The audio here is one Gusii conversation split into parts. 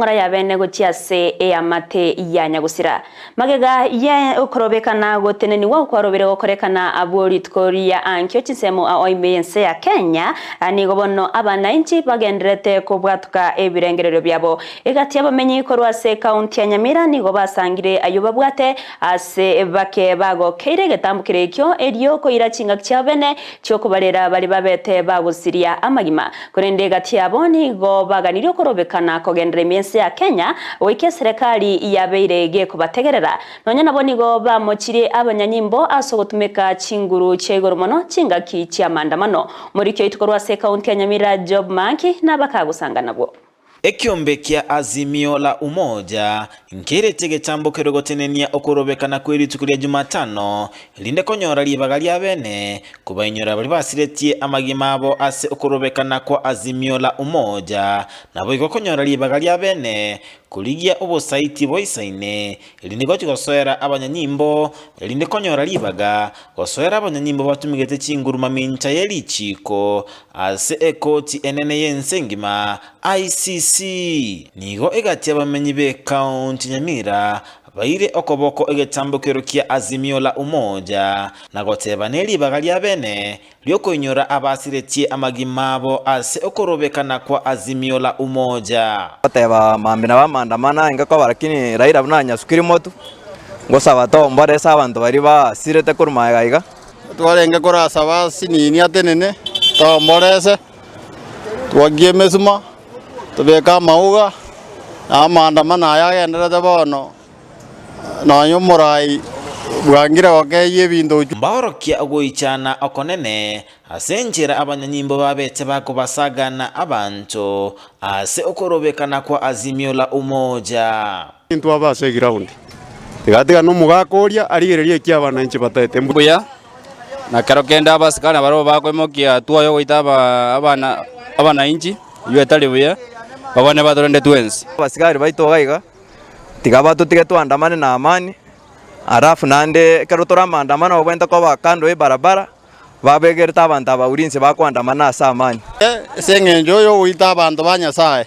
eng'ora ya bene gochia ase eamate ya nyagusira. Magega ye okorobekana gotenenigwa okwarobire gokorekana abwo rituko ria ankio chinsemo ao ime y'ense ya Kenya, nigo bono abanainchi bagendererete kobwatuka ebirengererio biabo. Egati y'abamenyi korwa ase ekaunti ya Nyamira nigo basangire ayio babwate ase bake bagokeire egetambokero ekio erio koira chingaki chiabo bene chi'okobarera baria babete bagosiria amagima. Korende egati yabo nigo baganirie okorobekana kogenderera ime y'ense ya Kenya goika eserekari yabeire gekobategerera. Nonya nabo nigo bamochirie abanyanyimbo ase ogotumeka chinguru chia igoro mono chingaki chi'amandamano. Omoriki oito korwa ase ekaunti ya Nyamira Job Maangi nabakagosanga nabwo. Ekiombe kia Azimio la Umoja nkeirete egetambo keria gotenenia okorobekana kwe rituko ria Jumatano, erinde konyora ribaga ria bene kobainyora baria basiretie amagima abo ase okorobekana kwa Azimio la Umoja, naboigo konyora ribaga ria bene korigia obosaiti boisaine, erinde gochia gosoera abanyanyimbo, erinde konyora ribaga gosoera abanyanyimbo batumegete chinguru mamincha ye richiiko Ase ekoti enene y'ense engima, ICC, nigo egati abamenyi b'ekaunti Nyamira baire okoboko egetambokero kia Azimio la Umoja na goteba neribaga ria bene riokoinyora abasiretie amagima abo ase okorobekana kwa Azimio la Umoja. Goteba mambia nabo amaandamano aye ngekoba lakini Raila buna anyasukire motwe, ngosaba tombore ase abanto baria basirete korwa magega iga. Twarenge korasaba asinini atenene, toomborese, twakie emesuma, tobeke amauga, na amaandamano aya agenderete bono, nonya omorai bwangire gokeyia ebinto ochwe. Mbaorokia ogoichana okonene ase enchera abanyanyimbo babete bakobasagana abanto ase okorobekana kwa Azimio la Umoja. Intwe abe ase eground. Tiga tiga nomogaka oria arigererie eki abananchi bataete mbuya. Mbuya, na kero kende abasikari nabarabwo bakoimokia hatua yogoita aba abana abanainchi, eyio etari buya, babane batorende twensi. Abasigari baito iga iga, tiga batotige twandamane na amani, alafu naende ekero tore amaandamano obwenerete koba kando ya ebarabara, babegerete abanto aba ulinzi bakoandamana ase amani. Ase engencho y'ogoita abanto ba Nyasae,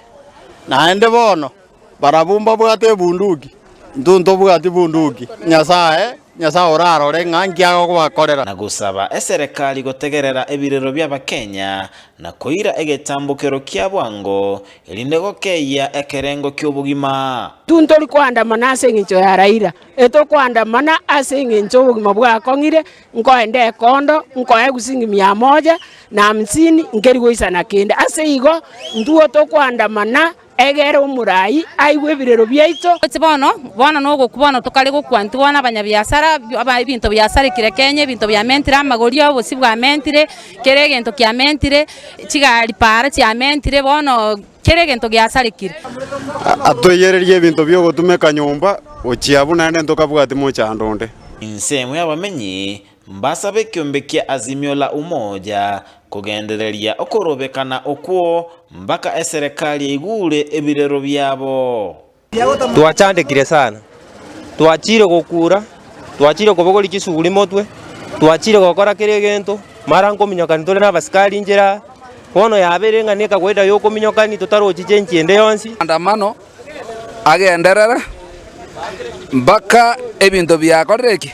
naende bono Barabwo mbabwate ebunduki, intwe ntobwati bunduki. Nyasae, Nyasae orarore ng'a nki agobakorera. Na gosaba eserekari gotegerera ebirero bi'Abakenya na koira egetambokero kia bwango, erinde gokeyia ekerengo ki'obogima. Intwe ntori koandamana ase engencho ya Raila, etokoandamana ase engencho obogima bwakong'ire, nkoenda ekondo, nkoegwa shilingi mia moja na hamsini, nkeri goisana kende. Ase igo, intwe tokoandamana Egere omoraai aigwe ebirero biaito. Gochia bono, bono nogokwa bono tokare gokwa intwe bono abanyabiasara, aba ebinto biasarekire Kenya, ebinto biamentire amagori, obosie bwamentire, kera egento kiamentire, chigari paara chiamentire, bono kera egento giasarekire. Atoiyererie ebinto bi'ogotumeka nyomba, gochia abwo naende ntokabwati mochando onde. Ensemo y'abamenyi Mbasabe ekiombe kia Azimio la Umoja kogendereria okorobekana okwo mpaka eserekari eigure ebirero biabo. Twachandekire sana, twachire gokura, twachire kobogoria chisuguri motwe, twachire gokora kera egento, mara nkominyokani tore na abasikari inchera aa, bono yabeire ng'a nekawaida ya okominyokani totarochi chenchi ende yonsi. Maandamano agenderere mpaka ebinto biakorire ki?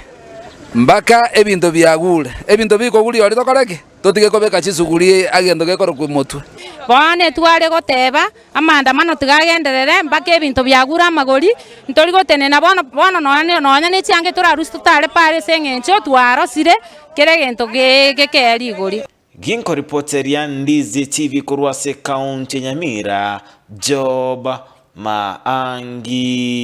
Mpaka ebinto biagure. Ebinto bikoguria oria tokore ki? Totige kobeka chisuguri agento gekorokwa omotwe. Bono etware goteba, Amaandamano tiga agenderere mpaka ebinto biagure amagori, ntori gotenena bono bono nonya nonya ne chianga torarusie totare pare ase eng'encho twarosire kera egento gekee rigori. Ginkoripoteria Ndizi TV korwa ase ekaunti ya Nyamira, Job Maangi.